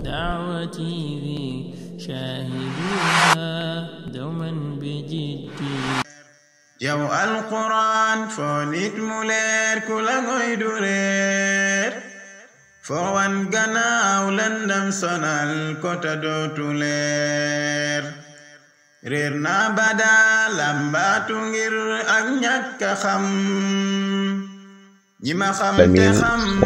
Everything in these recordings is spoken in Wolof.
دعوتي في شاهدوها دوما بجدي yow alquran foo nit mu leer ku la ngoy du leer foo wan gannaaw lëndëm sonal ko ta dootu leer réer na bada lambaatu ngir ak ñàkk xam آمين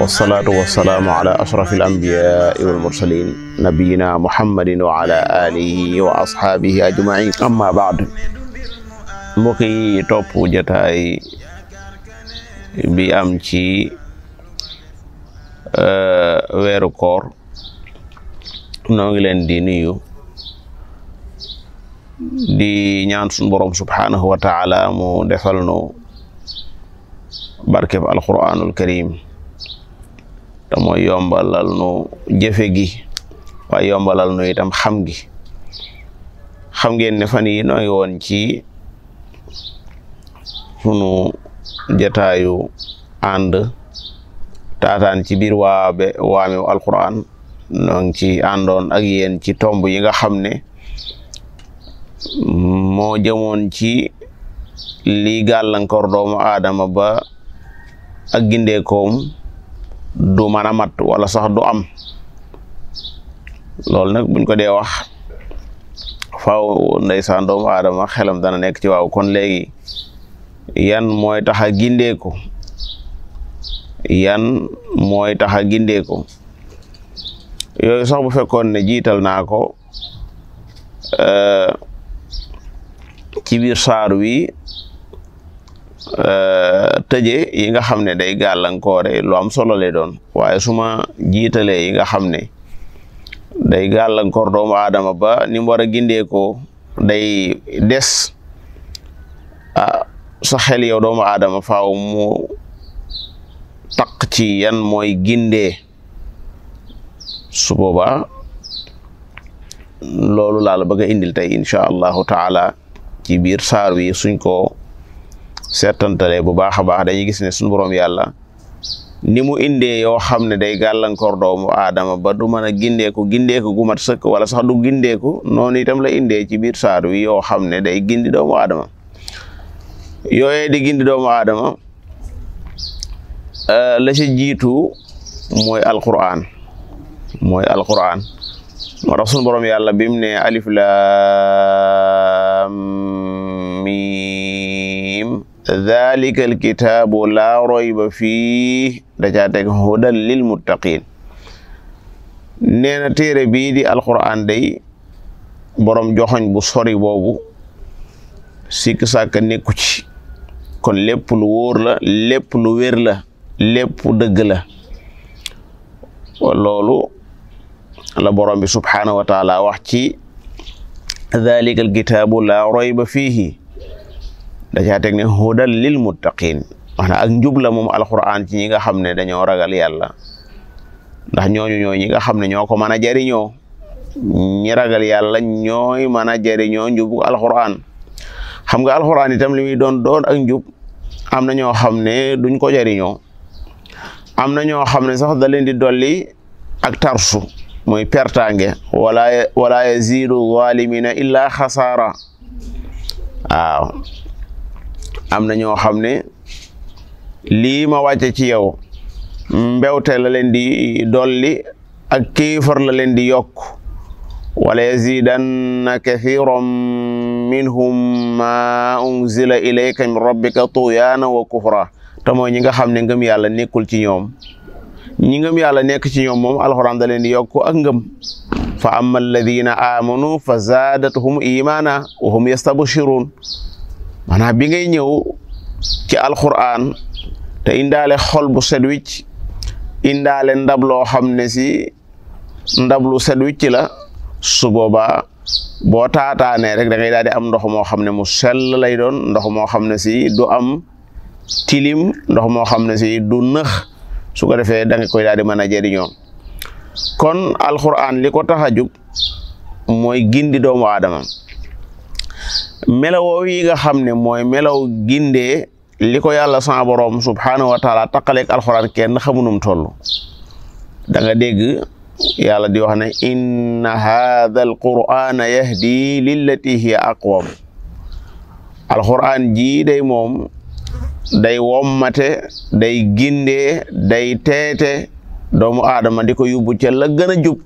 والصلاة والسلام على أشرف الأنبياء والمرسلين نبينا محمد وعلى آله وأصحابه أجمعين أما بعد مكي توب جتاي bi am ci weeru koor noo ngi leen di nuyu di ñaan sunu borom subhanahu wa ta'ala mu defal nu barkeb alquranul karim te mooy yombalal nu jëfe gi waaye yombalal nu itam xam gi xam ngeen ne fan yi nooy woon ci sunu jataayu ànd taataan ci biir waame alquran noo ngi ci àndoon ak yéen ci tomb yi nga xam ne moo jëmoon ci li gàllankoor doomu aadama ba ak gindeekoom du mën a mat wala sax du am loolu nag buñ ko dee wax faaw ndeysaan doomu aadama xelam dana nekk ci waaw kon léegi yan mooy tax a gindeeku yan mooy tax a gindeeku yooyu sax bu fekkoon ne jiital naa ko ci biir saar wi tëje yi nga xam ne day gàllankoore lu am solo lay doon waaye su ma jiitalee yi nga xam ne day gàllankoor doomu aadama ba ni mu war a gindeekoo day des sa xel yow doomu aadama faaw mu taq ci yan mooy gindee su boobaa loolu laa la bëgg a indil tey incha allahu taala ci biir saar wi suñ ko seetantalee bu baax a baax dañuy gis ne suñu borom yàlla ni mu indee yoo xam ne day gàllankoor doomu aadama ba du mën a gindeeku gu mat sëkk wala sax du gindeeku noonu itam la indee ci biir saar wi yoo xam ne day gindi doomu aadama yooyee di gindi doomu aadama la ci jiitu mooy alquran moo tax suñu borom yàlla bim ne alif laam miim dhalika alkitaabu laa rayba fii da caa teg hudan lil muttaqin nee na téere bii di alquran day borom joxoñ bu sori boobu sikk sàkk nekku ci kon lépp lu wóor la lépp lu wér la lépp dëgg la loolu la borom bi subhanahu wa taala wax ci dhalika alkitaabu laa rayba fiihi da caa teg ne hudan lil muttaqin maanaam ak njub la moom alquran ci ñi nga xam ne dañoo ragal yàlla ndax ñooñu ñi nga xam ne ñoo ko mën a jariñoo ñi ragal yàlla ñooy mën a jariñoo njubu alquran xam nga alquran itam li muy doon ak njub am na ñoo xam ne duñ ko jariñoo am na ñoo xam ne sax da leen di dolli ak tarsu mooy pertange wala yazidu zalimina illa xasaara waaw am na ñoo xam ne lii ma wàcce ci yow mbewte la leen di dolli ak kéefar la leen di yokk wala yazidanna kathiran minhum ma unzila ilayka min rabbika tuyaana wa kufra te mooy ñi nga xam ne ngëm yàlla nekkul ci ñoom ñi ngëm yàlla nekk ci ñoom moom alxuraan da leen di yokk ak ngëm fa amma alladina amanu fa zaadathum imana wa hum yastabshirun maanaam bi ngay ñëw ci alxuraan te indaale xol bu set wicc indaale ndab loo xam ne si ndab lu set wicc la su boobaa boo taataanee rek da ngay daal di am ndox moo xam ne mu sell lay doon ndox moo xam ne si du am tilim ndox moo xam ne si du nëx su ko defee da nga koy daal di mën a jëriñoo kon alquran li ko tax a jóg mooy gindi doomu aadama melaw yi nga xam ne mooy melaw gindee li ko yàlla sa borom subhanahu wa taala taqaleeg alquran kenn xamunum toll da nga dégg yàlla di wax ne inna hadha alqur'ana yahdi lillati hiya aqwam alquran ji day moom day wommate day gindee day teete doomu aadama di ko yóbbu ca la gën a jub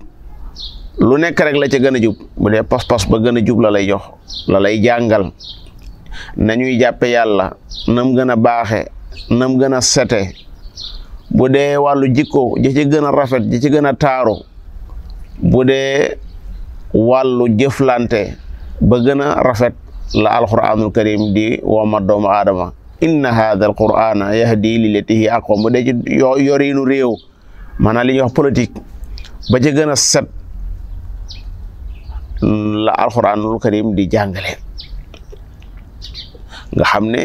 lu nekk rek la ca gën a jub bu dee pas-pas ba gën a jub la lay jox la lay jàngal nañuy jàppe yàlla nam gën a baaxe nam gën a sete bu dee wàllu jikko ji ci gën a rafet ji ci gën a taaru bu dee wàllu jëflante ba gën a rafet la alquranul karim di womat doomu aadama inna hadha alqur'ana yahdi lillati hiya aqwam bu dee ci yorinu réew maanaam li ñuy wax politique ba ca gën a set la alquranul karim di jàngale nga xam ne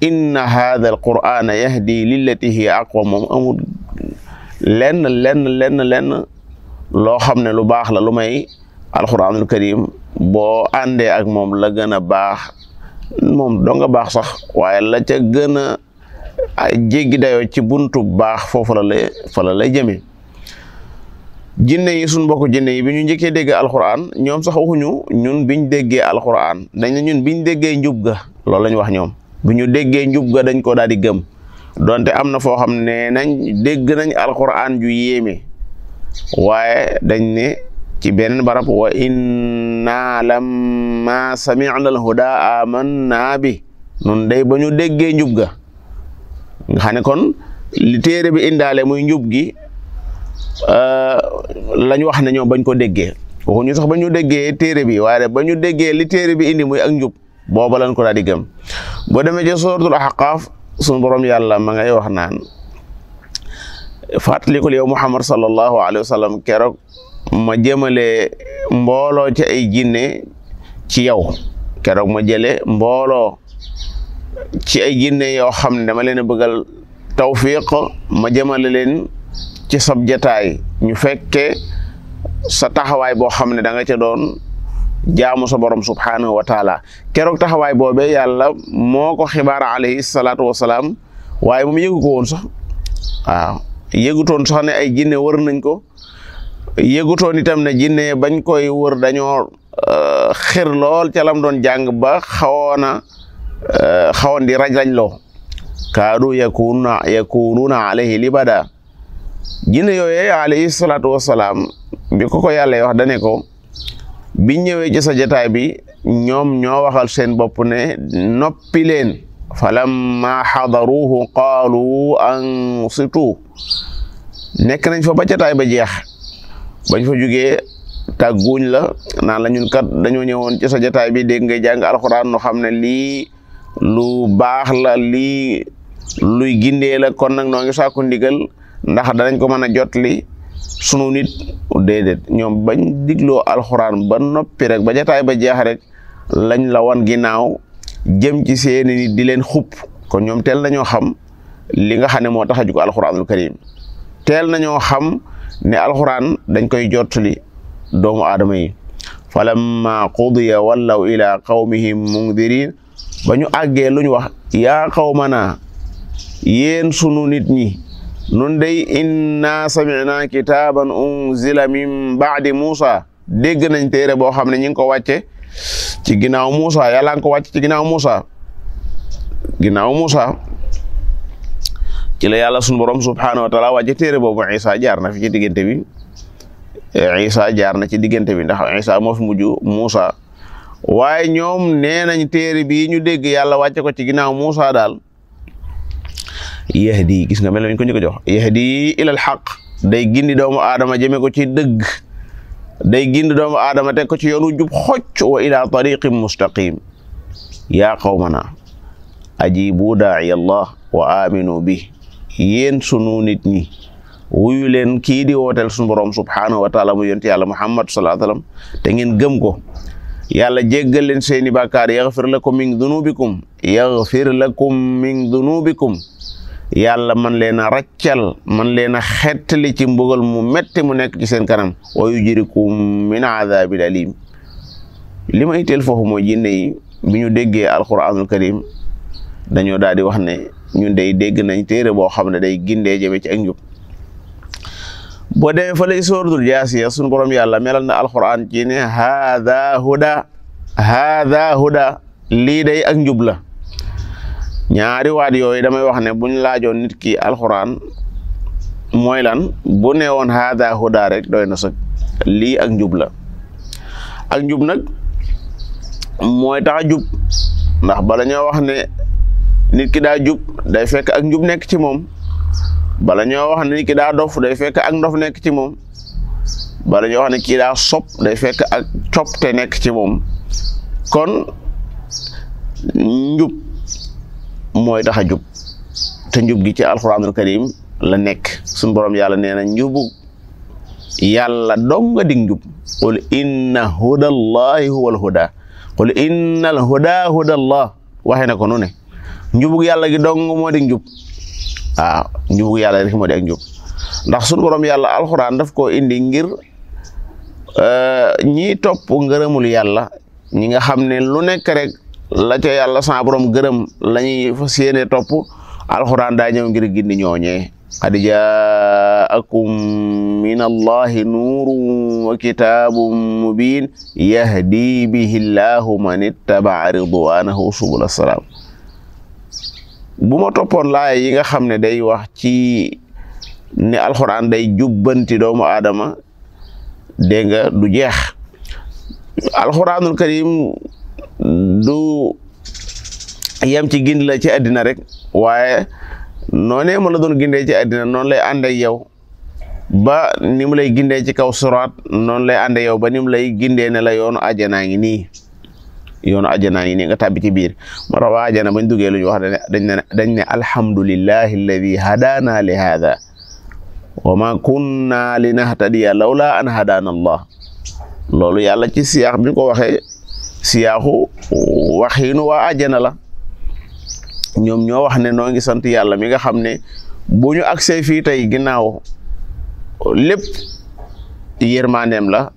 inna hadha alqur'ana yahdi lillati hiya aqwam moom amul lenn loo xam ne lu baax la lu may alquranul karim boo àndee ak moom la gën a baax moom doo nga baax sax waaye la ca gën a jéggi dayoo ci buntu baax foofu fa la lay jëmee jinne yi suñ mbokk jinne yi bi ñu njëkkee dégg alquran ñoom sax waxuñu ñun biñ déggee alquran dañ ne ñun biñ déggee njub ga loolu lañ wax ñoom bi ñu déggee njub ga dañ ko daal di gëm donte am na foo xam ne nañ dégg nañ alquran ju yéeme waaye dañ ne ci beneen barab wa inna lamma sami'na al-huda amanna bi nun day ba ñu déggee njub ga nga xam ne kon li téere bi indaale muy njub gi lañ wax ne ñoom bañ ko déggee waxuñu sax ba ñu déggee téere bi waaye ba ñu déggee li téere bi indi muy ak njub booba lañ ko daal di gëm boo demee ci suratul ahqaaf sunu borom yàlla ma ngay wax naan fàttalikul yow Muhammad sallallahu alayhi wa sallam keroog ma jëmale mbooloo ci ay jinne ci yow keroog ma jële mbooloo ci ay jinne yoo xam ne dama leen a bëggal tawfiq ma jëmale leen ci sab jataay ñu fekke sa taxawaay boo xam ne da nga ca doon jaamu sa borom subhanahu wa taala keroog taxawaay boobee yàlla moo ko xibaar alayhi salaatu wasalaam waaye moom yëgu ko woon sax waaw yëgutoon sax ne ay jinne wër nañ ko yëgutoon itam ne jinne bañ koy wër dañoo xir lool ca lam doon jàng ba xawoon di raj-raj loo kaadu yakununa alayhi libada jinne yooyee alayhi salaatu wasalaam bi ko yàlla wax dane ko biñ ñëwee ci sa jataay bi ñoom ñoo waxal seen bopp ne noppi leen falamma xadaruhu qaalu ansitu nekk nañ fa ba jataay ba jeex bañ fa jugee tàgguñ la naan la ñun kat dañoo ñëwoon ci sa jataay bi dégg ngay jàng alxuraan no xam ne lii lu baax la lii luy gindee la kon nag noo ngi sàkku ndigal ndax danañ ko mën a jotli sunu nit déedéet ñoom bañ digloo alxuraan ba noppi rek ba jataay ba jeex rek lañ la wan ginnaaw jëm ci seeni nit di leen xupp kon ñoom teel nañoo xam li nga xam ne moo tax a jug alxuraanul karim teel nañoo xam ne alxuraan dañ koy jottali doomu aadama yi falamma qudiya wallaw ila qawmihim mundirin ba ñu àggee lu ñu wax yaa qawmana yéen sunu nit ñi nun day inna sami'na kitaban unzila min ba'di Musa dégg nañ téere boo xam ne ñi ngi ko wàcce ci ginnaaw Musa yàlla nga ko wàcce ci ginnaaw Musa ci la yàlla sunu borom subhanahu wa taala wàcce téere boobu Isa jaar na fi ci diggante bi Isa jaar na ci diggante bi ndax Isa moo fi mujj Musa waaye ñoom nee nañ téere bii ñu dégg yàlla wàcce ko ci ginnaaw Musa daal yahdi gis nga mel nañ ko ñu ko jox yahdi ilal xaq day gindi doomu aadama jëme ko ci dëgg day gindi doomu aadama teg ko ci yoonu jub xocc wa ila tariqin mustaqim yaa qawmana ajibu daa'iya Allah wa aminu bi yéen sunu nit ñi wuyu leen kii di wooteel sunu borom subhanahu wa taala mu yonent yàlla Muhammad sallallahu alayhi wa sallam te ngeen gëm ko yàlla jéggal leen seeni bàkkaar yaghfir lakum min dunubikum yàlla man leen a raccal man leen a xettali ci mbugal mu metti mu nekk ci seen kanam wa yujirikum min adhabin alim li ma itteel foofu mooy jinne yi bi ñu déggee alquranul karim dañoo daal di wax ne ñun day dégg nañ téere boo xam ne day gindee jëme ci ak njub boo demee fa lay sóoratul Jaasiya sunu borom yàlla melal na alquran ci ne haada huda lii day ak njub la. ñaari waat yooyu damay wax ne buñ laajoon nit ki alquran mooy lan bu ne woon haada huda rek doy na sax lii ak njub la. ak njub nag mooy tax a jub ndax bala ñoo wax ne nit ki daa jub day fekk ak njub nekk ci moom. bala ñoo wax ne nit ki daa dof day fekk ak ndof nekk ci moom. bala ñoo wax ne kii daa sopp day fekk ak copte nekk ci moom. kon njub mooy tax a jub te njub gi ci alxuraanul karim la nekk suñu borom yàlla nee na njubu yàlla dong nga dig njub qul inna hudallahi huwal huda qul innal huda hudallah waxe na ko nu ne njubug yàlla gi dong moo dig njub waaw njubug yàlla rek moo di ak njub ndax suñu borom yàlla alxuraan daf koo indi ngir ñi topp ngërëmul yàlla ñi nga xam ne lu nekk rek la ca yàlla sa borom gërëm lañuy fas yéene topp alxuraan daa ñëw ngir gindi ñooñee qad jaakum min allahi nuurun wa kitaabun mubiin yahdi bihi llahu man ittabaa ridwaanahu subula salaam. bu ma toppoon laaya yi nga xam ne day wax ci ne alxuraan day jubbanti doomu aadama dégg nga du jeex. alxuraanul karim du yem ci gindi la ci àddina rek waaye noonee ma la doon gindee ci àddina noonu lay ànd ak yow ba ni mu lay gindee ci kaw suraat noonu lay ànd ak yow ba ni mu lay gindee ne la yoonu àjjanaa ngi nii nga tàbbi ci biir moo tax waa àjjana bañ duggee lu ñu wax dañ ne alhamdulillahi alladi hadaana li hada wa ma kunna linahtadiya lawla an hadaana allah. loolu yàlla ci siyaax bi ñu ko waxee siyaaxu waxiinu waa àjjana la ñoom ñoo wax ne noo ngi sant yàlla mi nga xam ne bu ñu agsee fii tey ginnaaw lépp yërmandeem la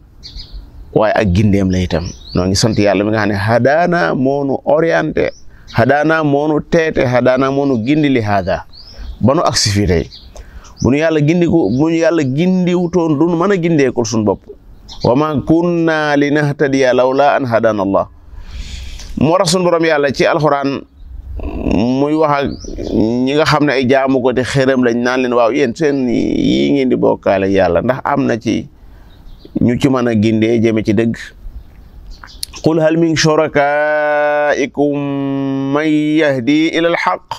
waaye ak gindeem la itam noo ngi sant yàlla mi nga xam ne hadaana moonu orienté hadaana moonu teete hadaana moonu gindi li hada ba nu agsi fii tey bu ñu yàlla gindiwutoon du mën a gindeekul suñu bopp wa ma kunna linahtadiya lawla an hadana allah. moo tax sunu borom yàlla ci alxuraan muy wax ak ñi nga xam ne ay jaamu ko te xërëm lañ naan leen waaw yéen seen yii ngeen di bokkaale yàlla ndax am na ci ñu ci mën a gindee jëme ci dëgg. qul hal min shurakaikum man yahdi ila al haqq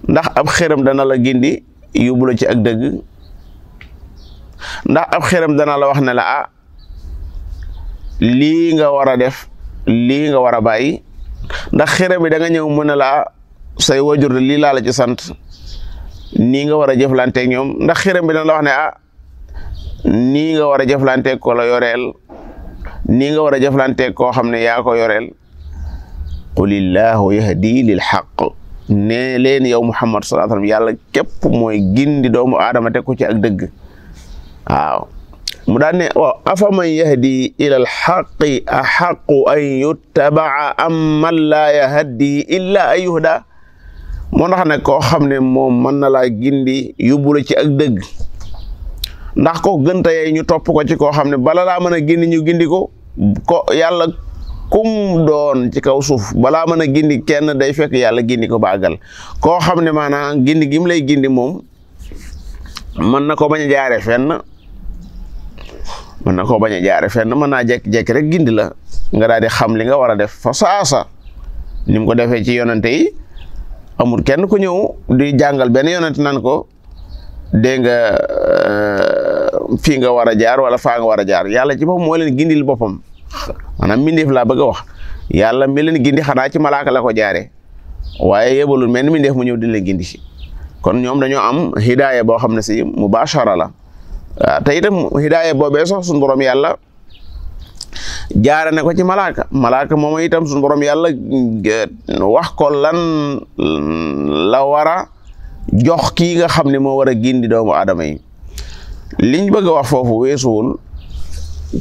ndax ab xërëm dana la gindi yóbbu la ci ak dëgg. ndax ab xërëm dana la wax ne la lii nga war a def lii nga war a bàyyi ndax xërëm bi da nga ñëw mu ne la say wajur de lii laa la ci sant nii nga war a jëflanteeg ñoom ndax xërëm bi dana la wax ne nii nga war a jëflanteeg ko la yoreel nii nga war a jëflanteeg koo xam ne yaa ko yoreel. qulillahu yahdi lil haqq ne leen yow Muhammad sallallahu alayhi wa sallam yàlla képp mooy gindi doomu aadama teg ko ci ak dëgg. waaw mu daan ne waaw afaman yahdi ila alxaqi axaqu an yuttabaa am man laa yahdi illa an yuhda. moo tax nag koo xam ne moom mën na laa gindi yóbbu la ci ak dëgg ndax ko gënta yey ñu topp ko ci koo xam ne bala laa mën a gindi ñu gindi ko yàlla kum doon ci kaw suuf balaa mën a gindi kenn day fekk yàlla gindi ko baagal koo xam ne maanaam gindi gi mu lay gindi moom mën na ko bañ a jaare fenn mën naa jekk-jekk rek gindi la nga daal di xam li nga war a def fa saasa ni mu ko defee ci yonante yi amul kenn ku ñëw di jàngal benn yonante nan ko dégg nga fii nga war a jaar wala faa nga war a jaar yàlla ci boppam moo leen gindil boppam maanaam mbindeef laa bëgg a wax yàlla mi leen gindi xanaa ci malaaka la ko jaaree waaye yebalul mel ni mbindeef mu ñëw di leen gindi si kon ñoom dañoo am hidaaya boo xam ne si mubashara la waaw te itam hidaaya boobee sax suñu borom yàlla jaare ne ko ci malaaka moom itam suñu borom yàlla wax ko lan la war a jox kii nga xam ne moo war a gindi doomu aadama yi liñ bëgg a wax foofu weesuwul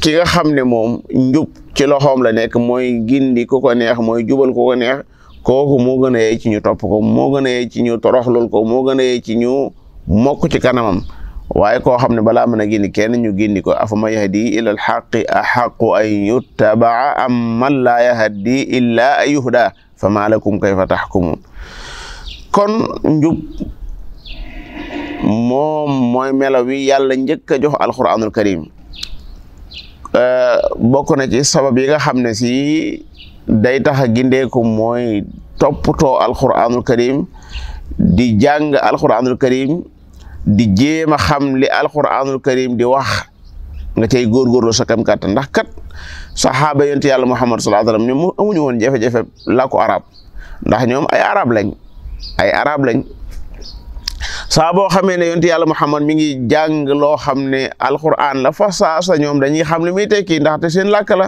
ki nga xam ne moom njub ci loxoom la nekk mooy gindi ku ko neex mooy jubal ku ko neex kooku moo gën a yey ci ñu topp ko moo gën a yey ci ñu toroxlul ko moo gën a yey ci ñu mokk ci kanamam waaye koo xam ne balaa mën a gindi kenn ñu gindi ko afa man yahdi ila alxaqi axaqu an yuttabaa am man laa yahdi illa an yuhda fa ma lakum kayfa taxkumun kon njub moom mooy melo wi yàlla njëkk a jox alquranul karim bokk na ci sabab yi nga xam ne si day tax a gindeeku mooy toppatoo alquranul karim di jàng alquranul karim di jéem a xam li alquranul karim di wax nga cay góorgóorlu sa kam kàttan ndax kat saxaaba yonent yàlla Muhammad sallallahu alayhi wasallam ñoom amuñu woon jafe-jafe làkku arab ndax ñoom ay arab lañ saa boo xamee ne yonent yàlla Muhammad mi ngi jàng loo xam ne alquran la fa saasa ñoom dañuy xam li muy tekki ndaxte seen làkk la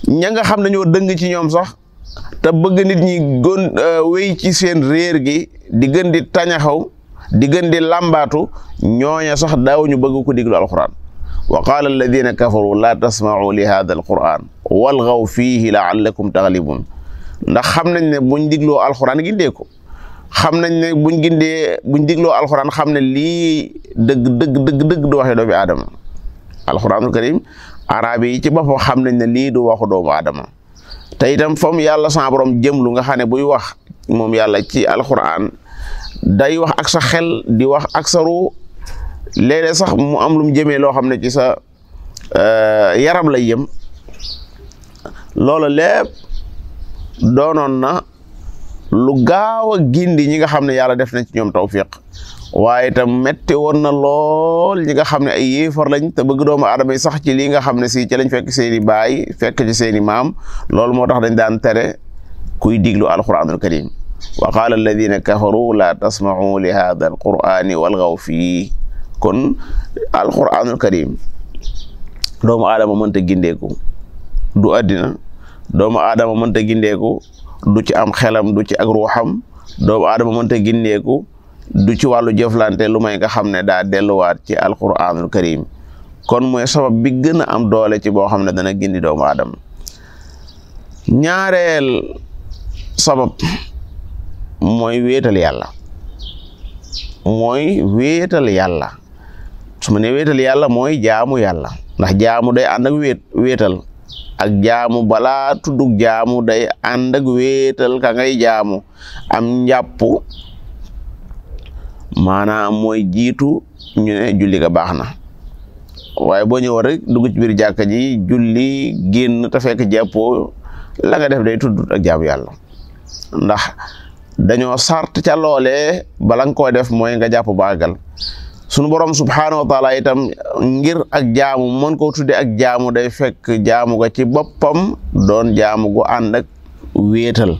ña nga xam dañoo dëng ci ñoom sax te bëgg nit ñi gën wéy ci seen réer gi di gën di tañaxaw di gën di làmbaatu ñooña sax daawuñu bëgg ko diglu alquran wa qaala alladina kafaru la tasma'u li hada alquran walghaw fihi la'allakum taghlibun ndax xam nañ ne buñ digloo alquran gindee ko xam nañ ne buñ digloo alquran xam ne lii dëgg du waxe doomi aadama alquranul karim arabi yi ci boppam xam nañ ne lii du waxu doomu aadama te itam fam yàlla sa borom jëmlu nga xam ne buy wax moom yàlla ci alquran day wax ak sa xel di wax ak sa ruu léeg-léeg sax mu am lu mu jëmee loo xam ne ci sa yaram lay yëm loola lépp doonoon na lu gaaw a gindi ñi nga xam ne yàlla def na ci ñoom tawfiq waaye itam metti woon na lool ñi nga xam ne ay yéefar lañ te bëgg doomu aadama yi sax ci lii nga xam ne si ci lañ fekk seeni baay fekk ci seeni maam loolu moo tax dañ daan tere kuy diglu alquranul karim wa qaala alladina kafaru la tasma'u li hada alqurani walghaw fii kon alquranul karim doomu aadama mënta gindeeku du àddina doomu aadama mënta gindeeku du ci am xelam du ci ak ruuxam doomu aadama mënta gindeeku du ci wàllu jëflante lu may nga xam ne daa delluwaat ci alquranul karim kon mooy sabab bi gën a am doole ci boo xam ne dana gindi doomu aadama ñaareel sabab mooy wéetal yàlla su ma ne wéetal yàlla mooy jaamu yàlla ndax jaamu day ànd ak wéetal ak jaamu balaa tuddug jaamu day ànd ak wéetal ka ngay jaamu am njàpp maanaam mooy jiitu ñu ne julli ga baax na waaye boo ñëw rek dugg ci biir jàkka ji julli génn te fekk jàppoo la nga def day tudd ak jaamu yàlla ndax dañoo sart ca loolee bala nga koo def mooy nga jàpp baagal sunu borom subhaanahu wa taala itam ngir ak jaamu mën koo tudde ak jaamu day fekk jaamu ga ci boppam doon jaamu gu ànd ak wéetal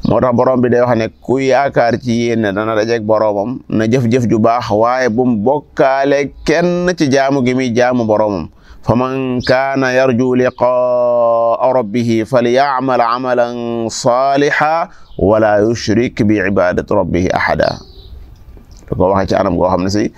moo tax borom bi day wax ne ku yaakaar ci yéen ne dana dajeek boromam na jëf-jëf ju baax waaye bu mu bokkaale kenn ci jaamu gi muy jaamu boromam fa man kaana yarju liqaa rabbihi falya'mal amalan salihan wala yushrik bi ibadati rabbihi ahada da ko waxee ci anam goo xam ne si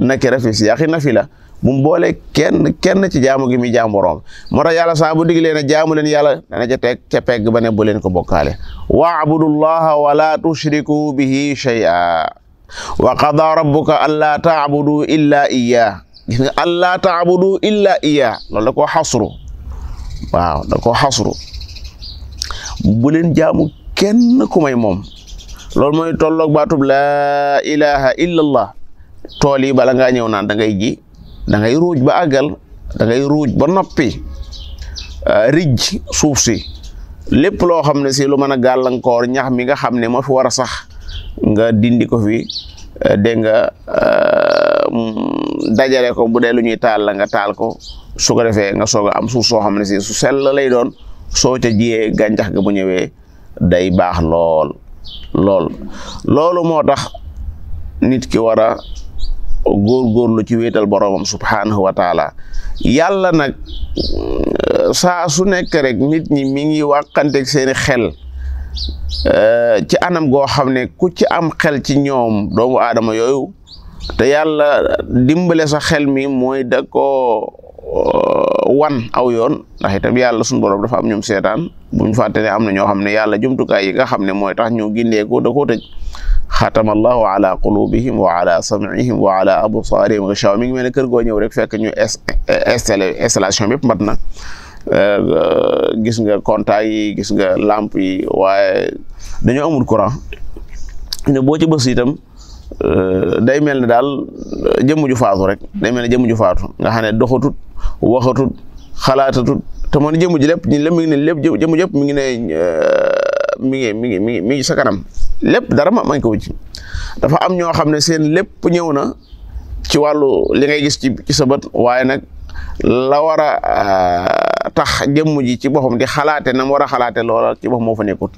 nakira fi siyaaqi nafila bu mu boole kenn ci jaamu gi muy jaamu borom moo tax yàlla saa bu diglee ne jaamu leen yàlla dana ca teg ca pegg ba ne bu leen ko bokkaale wa'budullaha wa la tushriku bihi shay'a wa qada rabbuka alla ta'budu illa iyyah gis nga alla ta'budu illa iyyah loolu da koo xasru waaw da koo xasru bu leen jaamu kenn ku may moom loolu mooy tolloog baatub laa ilaha illallah tool yi bala ngaa ñëw naan da ngay ji da ngay ruuj ba àggal da ngay ruuj ba noppi rij suuf si lépp loo xam ne si lu mën a gàllankoor ñax mi nga xam ne moo fi war a sax nga dindi ko fi dégg nga dajale ko bu dee lu ñuy taal la nga taal ko su ko defee nga soog a am suuf soo xam ne si su sell lay doon soo ca jiyee gàncax ga bu ñëwee day baax loolu moo tax nit ki war a góorgóorlu ci wéetal boromam subhanahu wa taala yàlla nag saa su nekk rek nit ñi mi ngi wàqanteeg seeni xel ci anam goo xam ne ku ci am xel ci ñoom doomu aadama yooyu te yàlla dimbale sa xel mi mooy da ko wan aw yoon ndax itam yàlla suñu borom dafa am ñoom seetaan buñ fàtte ne am na ñoo xam ne yàlla jumtukaay yi nga xam ne mooy tax ñu gindeeku da koo tëj xatama allahu ala qulubihim wa ala sam'ihim wa ala absaarihim gishawa mi ngi mel ne kër goo ñëw rek fekk ñu installation bépp mat na gis nga contact yi gis nga lampe yi waaye dañoo amul courant ne boo ci bës itam day mel ne daal jëmm ju faatu rek day mel ne jëmm ju faatu nga xam ne doxatut waxatut xalaatatut te man jëmm ji lépp ñi lépp mi ngi ne lépp jëmm jëpp mi ngi ne mi ngi sa kanam lépp dara mañ ko ci dafa am ñoo xam ne seen lépp ñëw na ci wàllu li ngay gis ci sa bët waaye nag la war a tax jëmm ji ci boppam di xalaate na mu war a xalaate loola ci boppam moo fa nekkut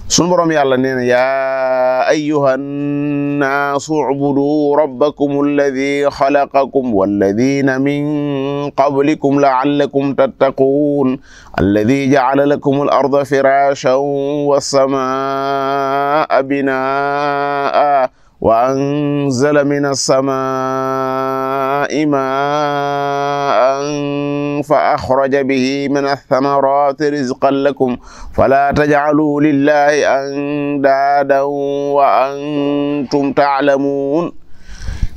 sunu borom yàlla nee na yaa ayyuhan naasu ubudu rabbakum alladi xalaqakum walladina min qablikum laallakum tattaquun alladi jacala lakum al arda firashan wassamaa binaa wa anzala min as-samaa'i maa'an fa axraja bihi min ath-thamaraati rizqan lakum falaa tajcaluu lillaahi andaadan wa antum taclamuun.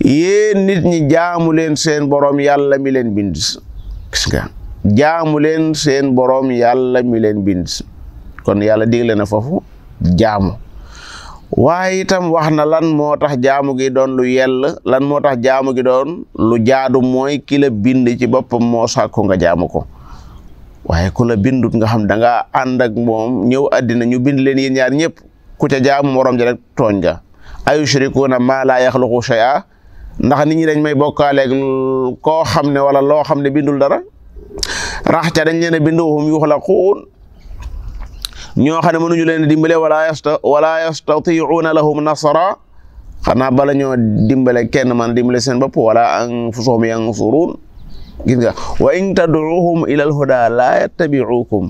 Yéen nit ñi jaamu leen seen boroom yàlla mi leen bind. Gis nga jaamu leen seen boroom yàlla mi leen bind kon yàlla digle na foofu jaamu. waaye itam wax na lan moo tax jaamu gi doon lu yell lan moo tax jaamu gi doon lu jaadu mooy ki la bind ci boppam moo sàkku nga jaamu ko waaye ku la bindut nga xam da nga ànd ak moom ñëw àddina ñu bind leen yéen ñaar ñëpp ku ca jaamu morom ji rek tooñ nga ayushrikuuna maa laa yaxluqu shay'a ndax nit ñi dañ may bokkaaleeg koo xam ne wala loo xam ne bindul dara rax ca dañ leen a bind hum yuxlaquun ñoo xam ne mënuñu leen dimbale wala yastati'una lahum nasra xanaa bala ñoo dimbale kenn man dimbale seen bopp wala anfusuhum yansurun gis nga wa in tad'uhum ila al-huda la yattabi'ukum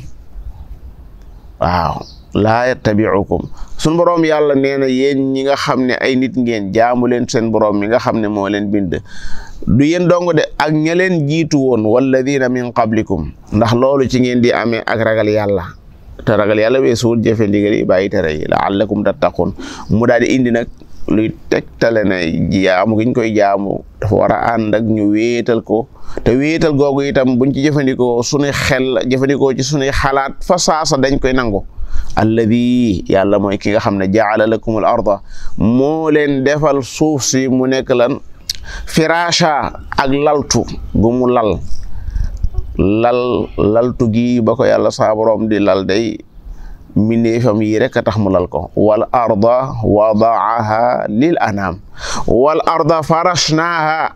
waaw la yattabi'ukum sun borom yàlla nee na yéen ñi nga xam ne ay nit ngeen jaamu leen seen borom mi nga xam ne moo leen bind du yéen dong de ak ña leen jiitu woon walladina min qablikum ndax loolu ci ngeen di amee ak ragal yàlla te ragal yàlla weesuwul jëfe ndigal yi bàyyi tere yi la'allakum tattaqun mu daal di indi nag luy tegtale ne jaamu gi ñu koy jaamu dafa war a ànd ak ñu wéetal ko te wéetal googu itam buñ ci jëfandikoo suñuy xel jëfandikoo ci suñuy xalaat fa saasa dañ koy nangu alladi yàlla mooy ki nga xam ne ja'ala lakumul arda moo leen defal suuf si mu nekk lan firasha ak laltu gu mu laltu gi ba ko yàlla saa borom di lal day mindeefam yi rek a tax mu lal ko wal arda wadaaha lil anam wal arda farashnaaha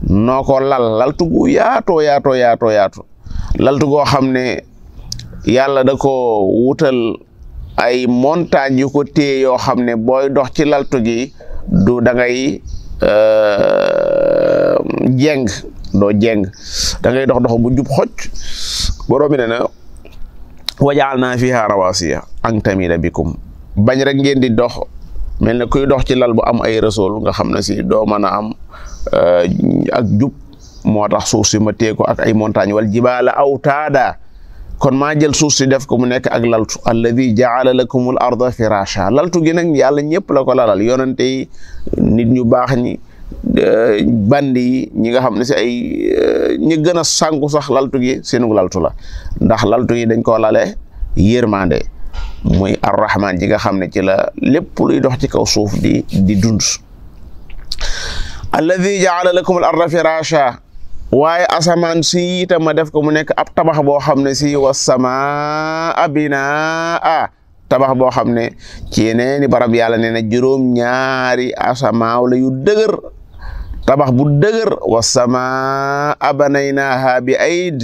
noo ko laltu gu yaatoo laltu goo xam ne yàlla da ko wutal ay montagne yu ko téye yoo xam ne booy dox ci laltu gi du da ngay doo jeng da ngay dox bu jub xoj borom bi ne na waja'alna fiha rawasiya an tamida bikum bañ rek ngeen di dox mel ne kuy dox ci lal bu am ay rasool nga xam ne si doo mën a am ak jub moo tax suuf si ma tee ko ak ay montagne wal jibaala awtaada kon maa jël suuf si def ko mu nekk ak laltu alladi ja'ala lakumul arda firasha laltu gi nag yàlla ñëpp la ko lalal yonente yi nit ñu baax ñi bandi yi ñi nga xam ne si ay ñi gën a sànku sax laltu gi seenu laltu la ndax laltu gi dañ koo lale yërmande muy arrahman ji nga xam ne ci la lépp luy dox ci kaw suuf di dund alladi ja'ala lakum al arda firasha waaye asamaan si itam ma def ko mu nekk ab tabax boo xam ne si wassamaa binaa tabax boo xam ne ci yeneeni barab yàlla nee na juróom-ñaari asamaaw la yu dëgër tabax bu dëgër wassamaa banaynaaha bi ayd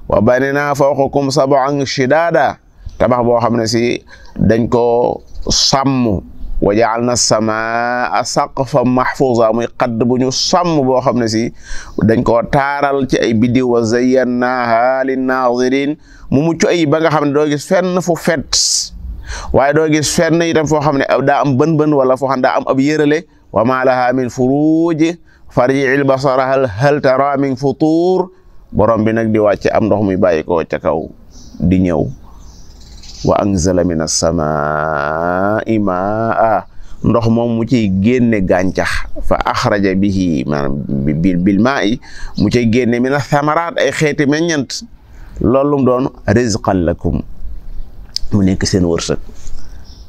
wa banaynaa fawqakum sab'an shidaada tabax boo xam ne si dañ ko sàmm wa ja'alna as-samaa saqfan mahfuuza muy xadd bu ñu sàmm boo xam ne si dañ koo taaral ci ay biddiw wa zayyannaaha lin-naaziriin mu mucc ay ba nga xam ne doo gis fenn fu fet waaye doo gis fenn itam foo xam ne daa am bën wala foo xam daa am ab yërale wa maa lahaa min furuuj farji'il basara hal taraa min futuur borom bi nag di wàcce am ndox muy bàyyi ko ca kaw di ñëw wa anzala min as-samaa'i maa ndox moom mu ciy génne gàncax fa axraja bihi maanaam bil maa'i mu ciy génne min ath-thamaraat ay xeeti meññant loolu doon rizqan lakum mu nekk seen wërsëg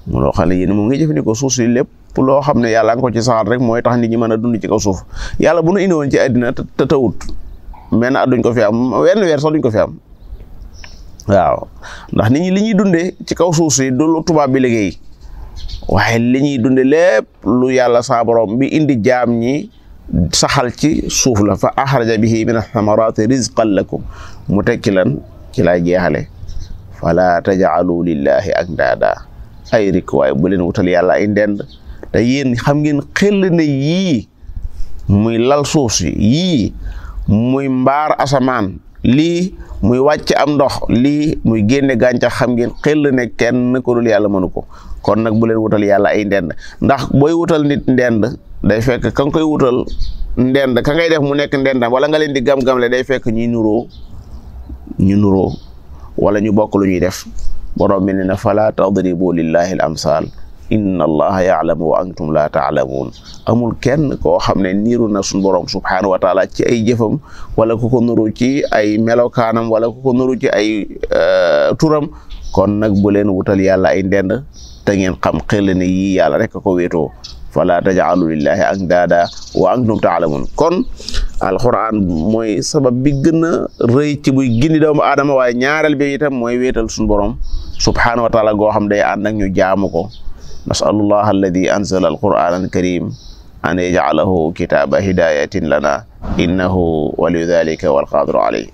mu loo xam ne yéen mu ngi jëfandikoo suuf si lépp loo xam ne yàlla nga ko ci saxal rek mooy tax nit ñi mën a dund ci kaw suuf yàlla bu nu indi woon ci àddina te tawut men at duñ ko fi am wenn weer sax duñ ko fi am waaw ndax nit ñi li ñuy dundee ci kaw suuf si du lu tubaab bi liggéey waaye li ñuy dunde lépp lu yàlla sa borom bi indi jaam ñi saxal ci suuf la fa axraja bihi min ath-thamarati rizqan lakum mu tekki lan ci lay jeexale fala taj'alu lillahi andaada ay rik waaye bu leen wutal yàlla ay ndend te yéen xam ngeen xel ne yii muy lal suuf si yii muy mbaar asamaan lii muy wàcc am ndox lii muy génne gàncax xam ngeen xel ne kenn ko dul yàlla mënu ko kon nag bu leen wutal yàlla ay ndend ndax booy wutal nit ndend day fekk ka nga koy wutal ndend ka ngay def mu nekk ndendam wala nga leen di gam-gamle day fekk ñu nuroo wala ñu bokk lu ñuy def borom bi ne na fala tadribu lillahi al amsal inna allaha ya'lamu wa antum la ta'lamun amul kenn koo xam ne niiru na suñu borom subhanahu wa taala ci ay jëfam wala ku ko nuru ci ay melokaanam wala ku ko nuru ci ay turam kon nag bu leen wutal yàlla ay ndend te ngeen xam xel ne yii yàlla rek ko wéetoo fala taj'alu lillahi andaada wa antum ta'lamun kon alquran mooy sabab bi gën a rëy ci buy gindi doomu aadama waaye ñaareel bi itam mooy wéetal suñu borom subhanahu wa taala goo xam day ànd ak ñu jaamu ko nasalullah alladi anzala alquran alkarim an yaj'alahu kitaba hidayatin lana innahu waliyu dhalika wal qadiru alayh